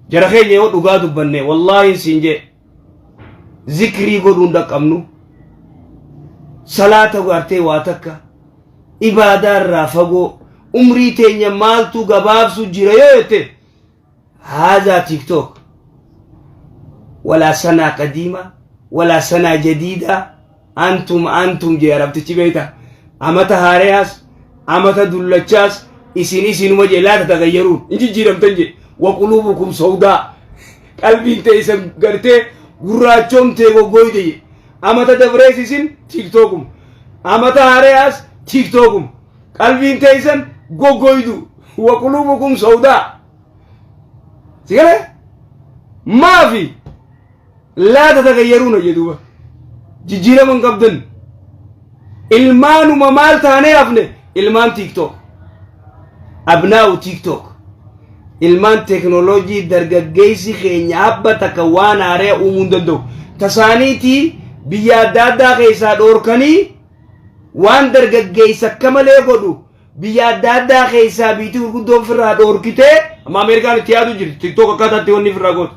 Jara keenya, yoo dhugaa dubbanne, wallaahi siin jee, zikrii godhuun dhaqqabnu, salaata gartee waa takka ibaadaa irraa fagoo, umrii teenya maaltu gabaabsu jira yoo jette, haazaa TikTok. Walaa sanaa qadiima walaa sanaa jadiida, antum antum jee arabtichi beeyta. Amata haareyaas amata dullachaas isin isinuma jee. Laa tatagayyaruun, hin jijjiiramtan jee. Waquluubukum sawdaa, qalbiin teessan gartee gurraachoomtee goggoyte jee. Amata dabrees isin TikTokum, amata haareyaas TikTokum, qalbiin teessan goggoydu. Waquluubukum sawdaa, si galee? Maafi laa tatagayyaruuna jee duuba. Jijjiirama hin qabdan. Ilmaanuma maal taanee hafne? Ilmaan TikTok, abnaa'u TikTok, ilmaan teknooloojii. Dargaggeessi keenya abba takka waan haaree uumuu hin danda'u. Tasaaniitii biyya adda addaa keessaa dhoorkanii, waan dargaggeessa akka malee godhu biyya adda addaa keessaa biitii gurguddoon firraa dhoorkitee. Amma Ameerikaan itti yaadu jirti TikTok akkaataatti wanni firraa gootu.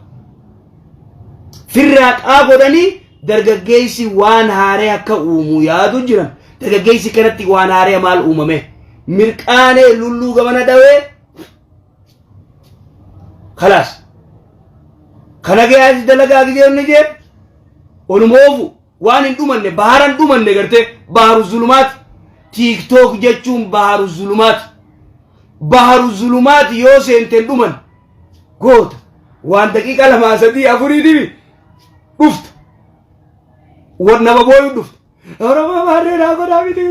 Firraa qaa godhanii dargaggeessi waan haaree akka uumu yaadu jiran. Dargaggeessi kanatti waan haaree maal uumame? Mirqaanee lulluu gamana dhawee kalaas. Kana gayaasi dalagaa gizee inni jee oluma oofu waan hin dhumanne, bahara hin dhumanne gartee, baharu zulumaati. TikTok jechuun baharu zulumaati. Baharu zulumaati yoo seente hin dhuman goota. Waan daqiiqa lamaa sadii afurii dibi dhufta. Wan nama booyu dhufta. Oromoo maarree naa godhaa miti.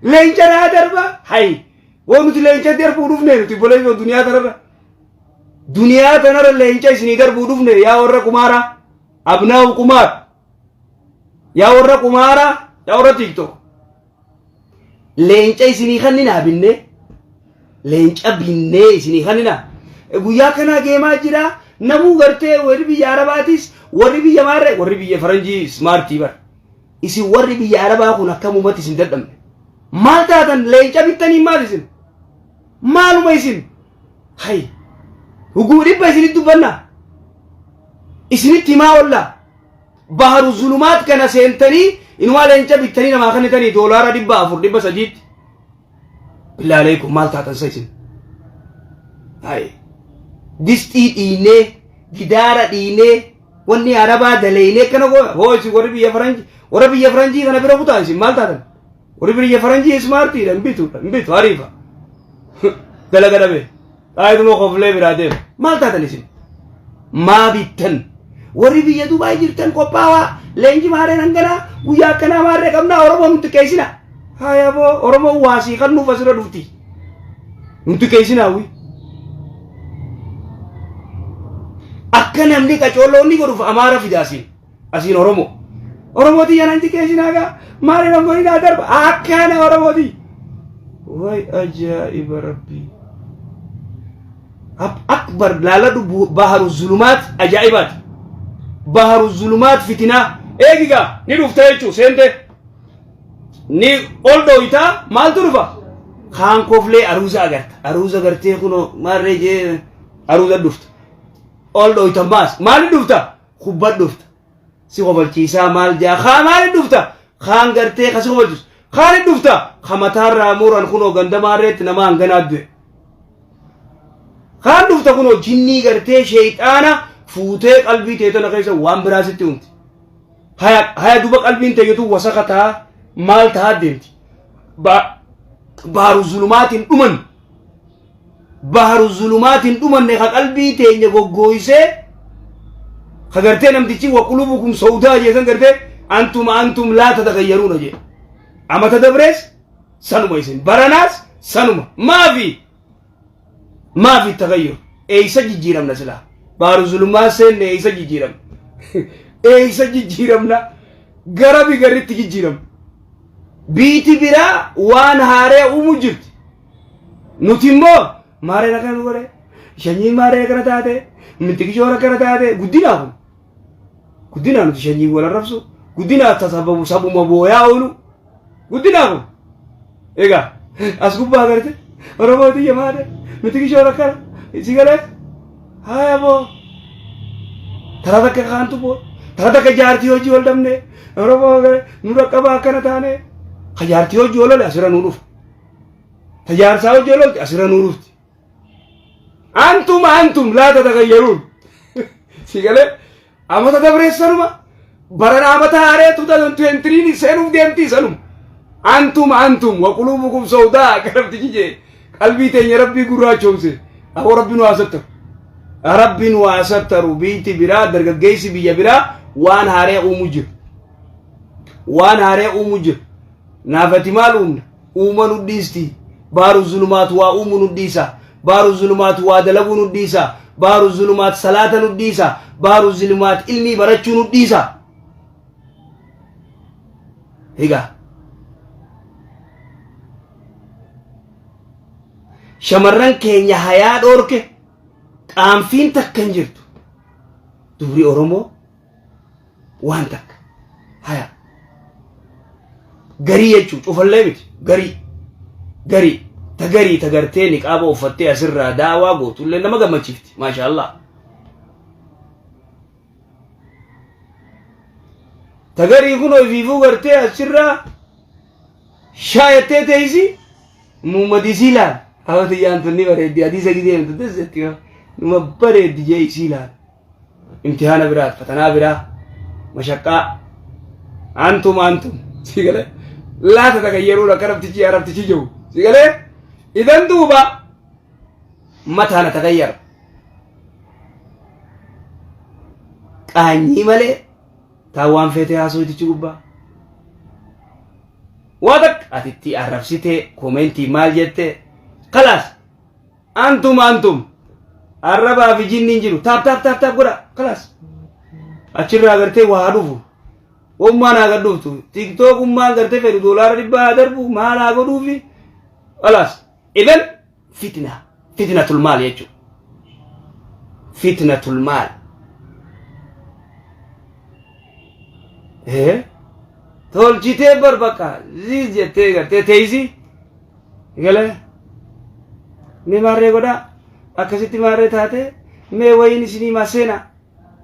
Leenca naa darba. Hayi. Waan nuti leenca darbuu dhufne nuti boleessoo duniyaa tanarra. Duniyaa tanarra leenca isinii darbuu dhufne, yaa warra qumaaraa. Abnaa'u qumaar. Yaa warra qumaaraa. Yaa warra TikTok. Leenca isinii kanninaa binnee. Leenca binnee isinii kanninaa. Guyyaa kanaa geemaa jira. Namuu gartee warri biyya Arabaatis, warri biyya maarree, warri biyya faranjii smartii bara. Isin warri biyya Arabaa kun akkamumatti isin dadhabne? Maal taatan? Leenca bittanii maal isin? Maaluma isin? Hay. Huguu dhibba isinitti dubbannaa. Isinitti himaa ollaa. Baharu zulumaat kana seentanii inumaa leenca bittanii namaa kennitanii doolaara 400, 300tti. Billaalee kun maal taatan sa isin? Hay. Distii dhiinee, gidaara dhiinee, wanni Arabaa daleeynee akkana goona. Hoo isin warri biyya faranjii, warra biyya faranjii kana bira kutaa, isin maal taatan? Warri biyya faranjii smartiidha, hin bitu, hin bitu, hariifa. Dalaga dhabe. Xaayituma koflee biraa deema. Maal taatan isin? Maa bittan? Warri biyya Dubaay jirtan qophaawaa. Leenji maarreen hanganaa guyyaa akkanaa maarree qabnaa, Oromoo nuti keessina. Haya boo, Oromoo waasii kan nuuf asirra dhufti. Nuti keessinaa wi. Akka namni qacoolloonni godhuuf Amaara fida asiin. Asiin Oromoo. Oromooti yanan xiqqeessinaa gaa maali namni naa darba akkana Oromooti. Way ajaa'iba rabbii. Akbar laaladhu, baharu zulumaat ajaa'ibaati. Baharu zulumaat fitinaa. Eegigaa ni dhufta jechuu seente. Ni ol dhooytaa, maaltu dhufa? Kaan koflee aruuza agarta. Aruuza gartee kunoo maarree jee aruuza dhufta. Ol dhooyta maas maali dhufta? Kubba dhufta. Si kofalchiisaa maal jaa kaa maali dhufta? Kaan gartee ka si kofalchiisu. Kaan dhufta? Ka mataarraa muran kunoo ganda maarreetti nama hanganaa du'e. Kaan dhufta kunoo jinnii gartee sheeyxaana fuutee qalbii tee tana keessa waan biraa sitti uumti. Haya haya, duba qalbiin teeyyatu wasaka ta'a, maal ta'a deemti. Baharu zulumaatiin dhuman. Baharu zulumaatiin dhumanne ka qalbii teenya goggooysee, ka gartee namtichi waqulubukum sawdaa jeesan gartee antum antum laa tatagayyaruuna jee. Amata dabrees sanuma, isin baranaas sanuma. Maafi maafi tagayyur? Eeysa jijjiiramna silaa? Baharu zulumaa seenne, eeysa jijjiiramna? Eeysa jijjiiramna? Gara bigarritti jijjiiramna. Biiti biraa waan haaree uumu jirti. Nuti immoo maareen akkana nu godhe, shanyiin maaree akkana taate, mintikishoon akkana taate. Guddinaa kun guddinaa nuti shanyii wal arrabsu, guddinaa tasababu sabuma booyaa oolu, guddinaa kun. Egaa as gubbaa garte Oromoo tiyya maaree mintikishoon akkana si galee. Haya boo. Tara takka kaantu boo. Tara takka jaartii hojii wal dhabne. Oromoo nu dhaqqabaa akkana taane. Ka jaartii hojii wal lole asirra nuu dhufa. Ta jaarsaa hojii wal lolte asirra nuu dhufti. Antum antum laa tatagayyaruun. Si galee amata dabreessanuma barana amata haaree 2023 seenuuf deemtii sanuma. Antum antum wa quluubukum sawdaa akka namtichi jee qalbii teenya rabbii gurraachoomse aboo rabbi nu haa sattaru. Rabbi nu haa sattaru biitti biraa dargaggeessi biyya biraa waan haaree uumu jira. Waan haaree uumu jira. Naafati maal uumna? Uuma nu dhiisti. Baaru zulumaat waa uumu nu dhiisa. Baaru zulumaat waa dalaguu nu dhiisa. Baaru zulumaat salaata nu dhiisa. Baaru zulumaat ilmii barachuu nu dhiisa. Egaa shamarran keenya hayaa dhoorke qaanfiin takka hin jirtu. Dubri Oromoo waan takka haya garii jechuun cufallee miti garii garii ta garii ta gartee niqaaba uffattee asirraa daawaa gootullee nama gammachiifti maasha Allah. Ta garii kun ofiifuu gartee achirraa shaayattee teessi Muhammad isii laal hawati yaantu ni bareeddi hadiisa gisee himtu des jetti numa bareeddi jee isii laal imtihaana biraa fatanaa biraa mashaqqaa antum antum si galee laata tagayyaruun akka rabtichi yaa rabtichi jiru si galee idan duuba mataa na tagayyara qaanyii malee taa waan feetee haasooytichi gubbaa waa takka ati itti arrabsitee komentii maal jette kalaas antum antum arrabaa fi jinni hin jiru taap taap taap taap godha kalaas achirraa gartee waa haa dhufu ummaan haa gad dhuftu tiktook ummaan gartee fedhu doolaara dhibbaa haa darbu maal haa godhuufi kalaas idan fitna fitnatul maal jechuudha fitnatul maal ee tolchitee bar bakka ziis jettee gartee teeysi galee mee maarree godhaa akkasitti maarree taate mee wayiin isinii maa seenaa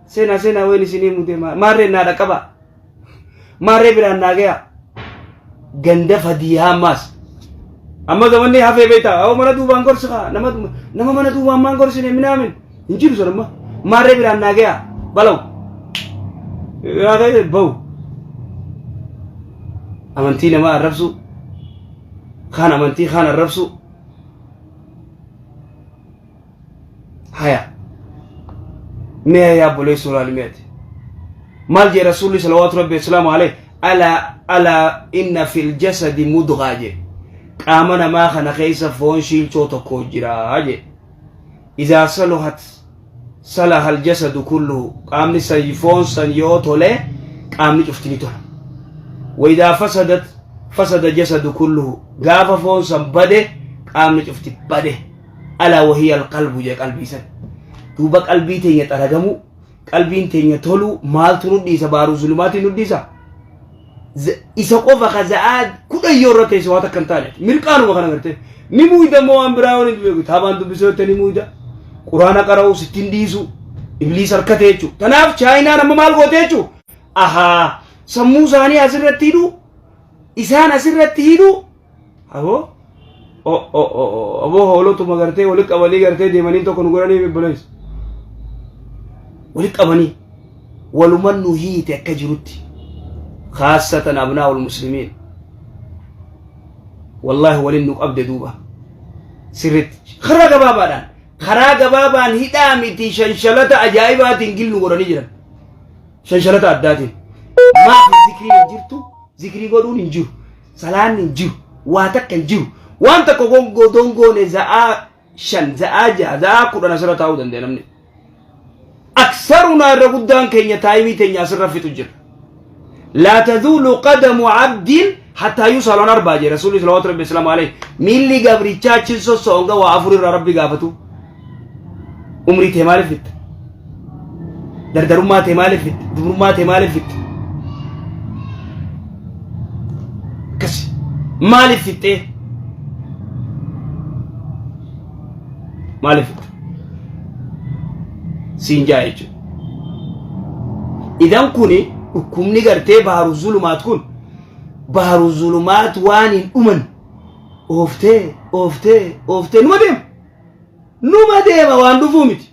seenaa seenaa wayiin isinii mudee maarree naa dhaqqabaa maarree biraan naa gayaa ganda fadiyaa ammaas amma zamanni hafee beektaa awoo mana duubaan gorsi kaa nama nama mana duubaan maan gorsine minaamin hin jiru sun amma maarree biraan naa gayaa balaw yaa ta'e bahu amantii namaa arrabsuu kaan amantii kaan arrabsuu haya mee yaa obboleessoo laali meeti maal jee rasuulli salawaatu rabbi wasalaamu alayhi alaa alaa inna fil jasadi mudgaa jee qaama namaa kana keessa foon shiilchoo tokko jira jee idaa saluhat salaha aljasadu kulluhu qaamni san foon san yoo tole qaamni cufti ni tola waidaa fasadat fasada jasadu kulluhu gaafa foon san bade qaamni cufti bade alaa wahiya alqalbu jee qalbii san duuba qalbii teenya xaragamuu qalbiin teenya toluu maaltu nu dhiisa baaruu zulumaatiin nu dhiisa isa qofa ka za'aa kudhan yoo irra teesse waan takka hin taane mirqaanuma kana gartee ni muuyda immoo waan biraa yoo hin beeku taabaan dubbisuu jettee ni muuyda quraana qara'uu sitti hin dhiisu ibliis harkate jechuudha tanaaf chaayinaan amma maal goote jechuudha ahaa sammuu isaanii asirratti hidhuu isaan asirratti hidhuu Aboo o o o o aboo hoolotuma gartee wali qabanii gartee deemanii tokko nu godhanii obboleessa. Wali qabanii waluman nu hiite akka jirutti khaasatan abnaa'ul muslimiin wallaahi walin nu qabde duuba sirritti karaa gabaabaadhaan karaa gabaabaan hidhaa miti shanshalata ajaa'ibaatiin gil nu godhanii jiran shanshalata addaatiin maaf zikriin hin jirtu zikrii godhuun hin jiru Salaanni hin jiru. Waa takka hin jiru. Waan takka gongoo dongoone za'aa 5, za'aa 6, za'aa 10 asirra taa'uu danda'a namni. Aksarunaa irra guddaan keenya taayimii teenya asirra fixu jira. Laa tazuulu qadamu abdiin hattaa yusalu an arbaa jee rasuulli salawaatu rabbi wasalaamu alayhi. Miilli gabrichaa achiin sosso'u hanga waa afur irraa rabbi gaafatu. Umrii tee maaliif fixxe? Dardarummaa tee maaliif fixxe? Dubrummaa tee maaliif fixxe? Akkasi. Maaliif fixxee? Maaliif fixxe? Siin jaa jechuudha. Idan kuni dhukkubni gartee baaru zulumaat kun baaru zulumaat waan hin dhuman ooftee ooftee ooftee numa deema. Numa deema waan dhufuu miti.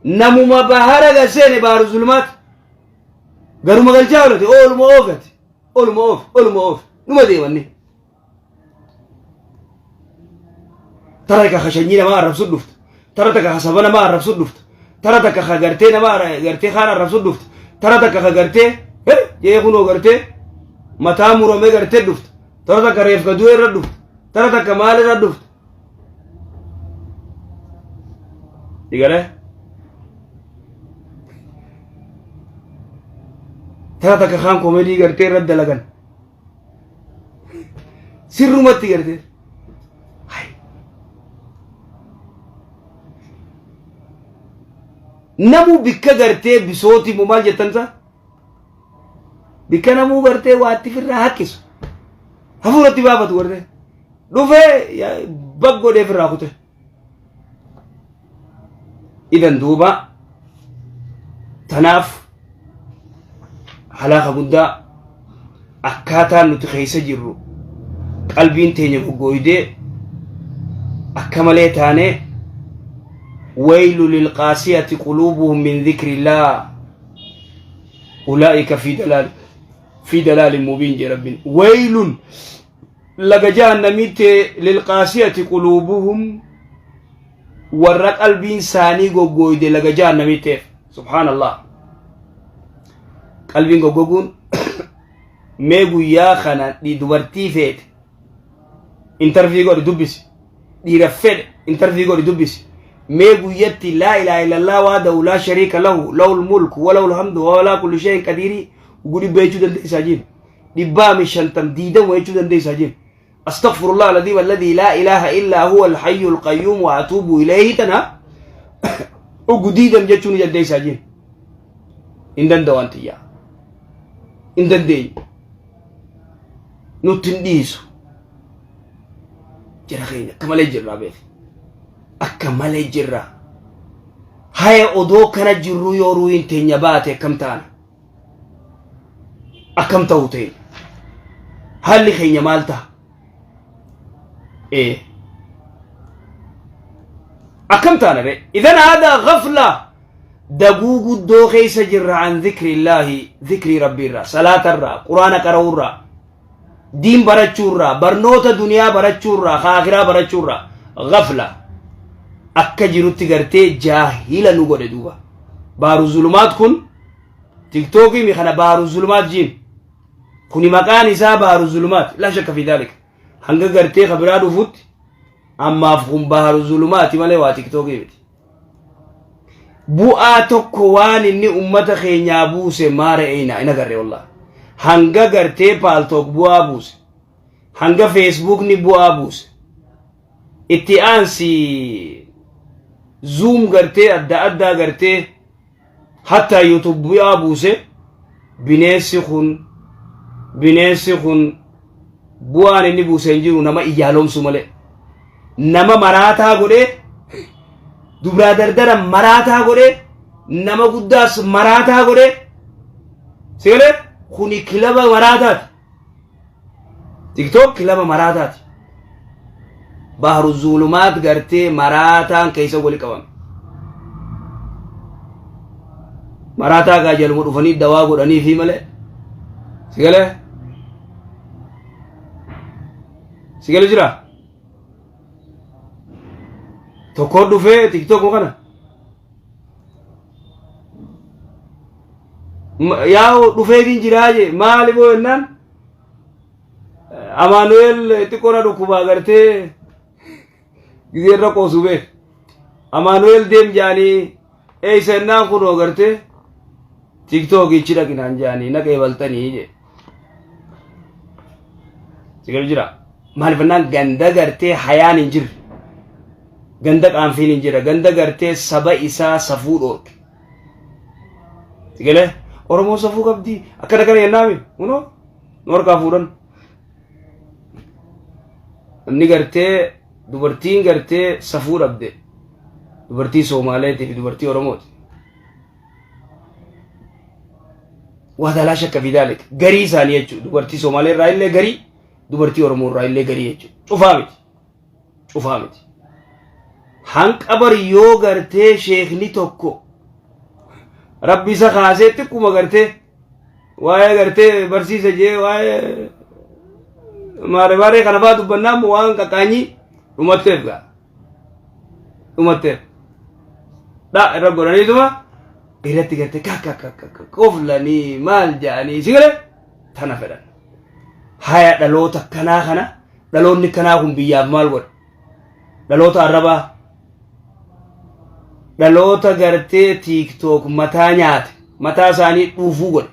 Namuma bahara gaseene baaru zulumaat garuma galchaa oolate ooluma oofate oluma oofe oluma oofe numa deemanni. Tara takka ka shanyii namaa arrabsu dhufta. Tara takka ka saba namaa arrabsu dhufta. Tara takka ka gartee nama gartee kaan arrabsu dhufta. Tara takka ka gartee jee kunoo gartee mataa muramee gartee dhufta. Tara takka reefka du'e irra dhufta. Tara takka maal irra dhufta. Digalee? Tara takka kaan koomedii gartee irra dalagan. Sirrumatti gartee. Hai. Namuu bikka gartee bisooti moo maal jettan isaa? Bikka namuu gartee waatti firraa haqqisu. Hafuuratti baafatu gartee. Dhufee bag godhee firraa kute. Idan duuba tanaaf halaaka guddaa akkaataan nuti keessa jirru qalbiin teenya goggooydee akka malee taanee waylu lilqaasiyati quluubuhum min dhikrillaah ulaa'ika fi dalaal fi dalaalin mubiin jee rabbiin waylun laga jahannamitti lilqaasiyati quluubuhum warra qalbiin isaanii goggooyde laga jahannamitti subhaanallah qalbiin goggoguun mee guyyaa kana dubartii feete intarvii godhi dubbisi dhiira fedhe intarvii godhi dubbisi mee guyyatti laa ilaaha illallah waadahu laa shariika lahu lahul mulku walahul hamdu wa alaa kulli shay'in qadiirii ugu dhibba jechuu dandeessaa jiin dhibbaami shantam diidama jechuu dandeessaa jiin أستغفر الله العظيم الذي لا إله إلا هو الحي القيوم وأتوب إليه تنا أقديدم جتشوني جديسا جين إن دندو أنت يا إن دندي نتن ديسو jara keenya akka malee jirra beek akka malee jirra haya odoo kana jirru yoo ruuhin teenya baate akkam taana akkam ta'u teenya haalli keenya maal ta'a ee akkam taana re idan haadaa ghafla daguu guddoo keessa jirra an dhikri illaahi dhikrii rabbiirraa salaatarraa quraana qara'uurraa diin barachuurraa barnoota duniyaa barachuurraa kaakiraa barachuurraa ghafla akka jirutti gartee jaahila nu godhe duuba baaru zulumaat kun tiktookii mi kana baaru zulumaat jiin kuni maqaan isaa baaru zulumaat laa shakka fi dhaalika hanga gartee ka biraa dhufutti ammaaf kun baaru zulumaati malee waa tiktookii miti bu'aa tokko waan inni ummata keenyaa buuse maa re'eena hin agarre wallah hanga gartee paaltook bu'aa buuse hanga feesbuukni bu'aa buuse itti aansi zuum gartee adda addaa gartee hattaa youtube bu'aa buuse bineensi kun bineensi kun bu'aan inni buuse hin jiru nama iyyaalomsu malee nama maraataa godhee dubraa dardara maraataa godhee nama guddaas maraataa godhee sigalee kuni kilaba maraataati tiktok kilaba maraataati bahru zuulumaat gartee maraataan keessa wali qabame maraataa gaa jaluma dhufanii dawaa godhanii fi malee sigalee sigalee jira tokko dhufee tiktok kana Yaa'u dhufeetiin jiraa jee maali boo jennaan Amaanu'eel xiqqoo na dhukkubaa gartee gizee irra qoosu beek. Amaanu'eel deem jaanii eessa jennaan kunoo gartee tiktookichi dhaqinaan jaanii na qeebaltanii jee. Sigalu jira. Maaliif jennaan ganda gartee hayaan hin jirre. Ganda qaanfiin hin jirre. Ganda gartee saba isaa safuu dhoorke. Sigalee Oromoon safuu qabdi akkana kana jennaami kunoo nu harkaa fuudhan. Namni gartee dubartiin gartee safuu dhabde dubartii Soomaaleetii fi dubartii Oromooti. Waa laa shakka fi daalik. Garii isaanii jechuudha. Dubartii Somaalee irraa illee garii, dubartii Oromoo irraa illee garii jechuudha. Cufaa miti. Cufaa miti. Hanqa bari yoo gartee sheekni tokko rabbi isa kaasee xiqquma gartee waa'ee gartee barsiisa jee waa'ee maaree maaree kana fa'aa dubbannaan waan qaqqaanyii dhumatteef gaa. Dhumatteef. Dha irra godhaniituma irratti gartee kakka kakka koflanii maal jedhanii si galee tana fedhan. Haya dhaloota kanaa kana dhaloonni kanaa kun biyyaaf maal godha? Dhaloota arrabaa dhaloota gartee TikTok mataa nyaate mataa isaanii dhuufuu godhe.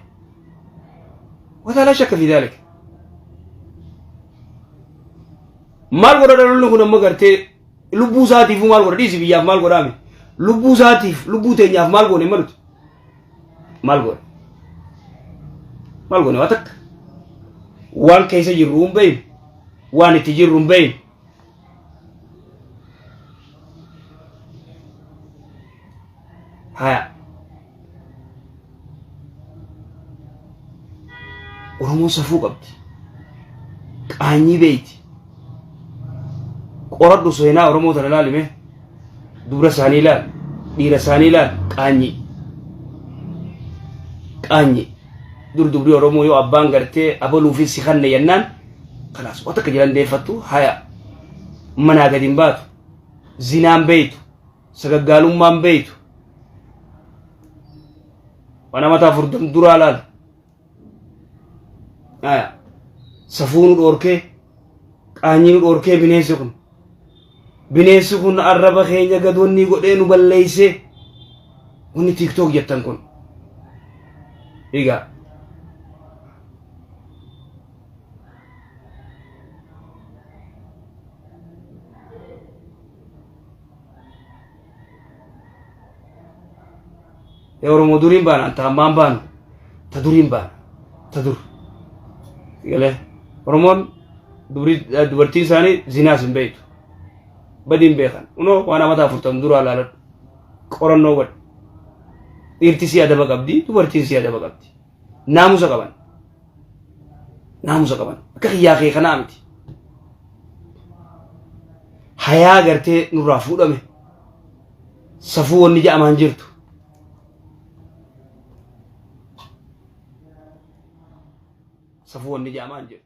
Wata laa shakka fi daalika. Maal godha dhaloonni kun amma gartee lubbuu isaatiifuu maal godha dhiisi biyyaaf maal godhaame lubbuu isaatiif lubbuu teenyaaf maal goone maluti maal goone maal goone waa takka waan keessa jirru hin beeynu waan itti jirru hin beeynu haya Oromoon safuu qabdi. Qaanyii beeyti. Qoradhu seenaa Oromoo tana ilaalime. Dubra isaanii ilaali. Dhiira isaanii ilaali. Qaanyii. Qaanyii. Dur dubri Oromoo yoo abbaan gartee abaluufis si kanne jennaan kalaas waan takka jiran deeffattu haya manaa gadi hin baatu. Zinaan beeytu. Sagaggaalummaan beeytu. Waan amataa furdam duraa laal. Haya. Safuu nu dhoorkee qaanyii nu dhoorkee bineensi kun. Bineensi kun arraba keenya gad wanni godhee nu balleessee. Wanni TikTok jettan kun. Egaa. Ee Oromoo duriin baana ta ammaan baanu ta duriin baana ta dur. Galee Oromoon dubartiin isaanii zinaas hin beektu. Badii hin beekan. Kunoo waan amata afurtam duraa laaladhu. Qorannoo godhi. Dhiirti si adaba qabdi dubartiin si adaba qabdi. Naamusa qaban. Naamusa qaban. Akka kiyyaa kee kanaa miti. Hayaa gartee nurraa fuudhame. Safuu wanni ja'amaan jirtu. Safuu wanni ja'amaan jirtu.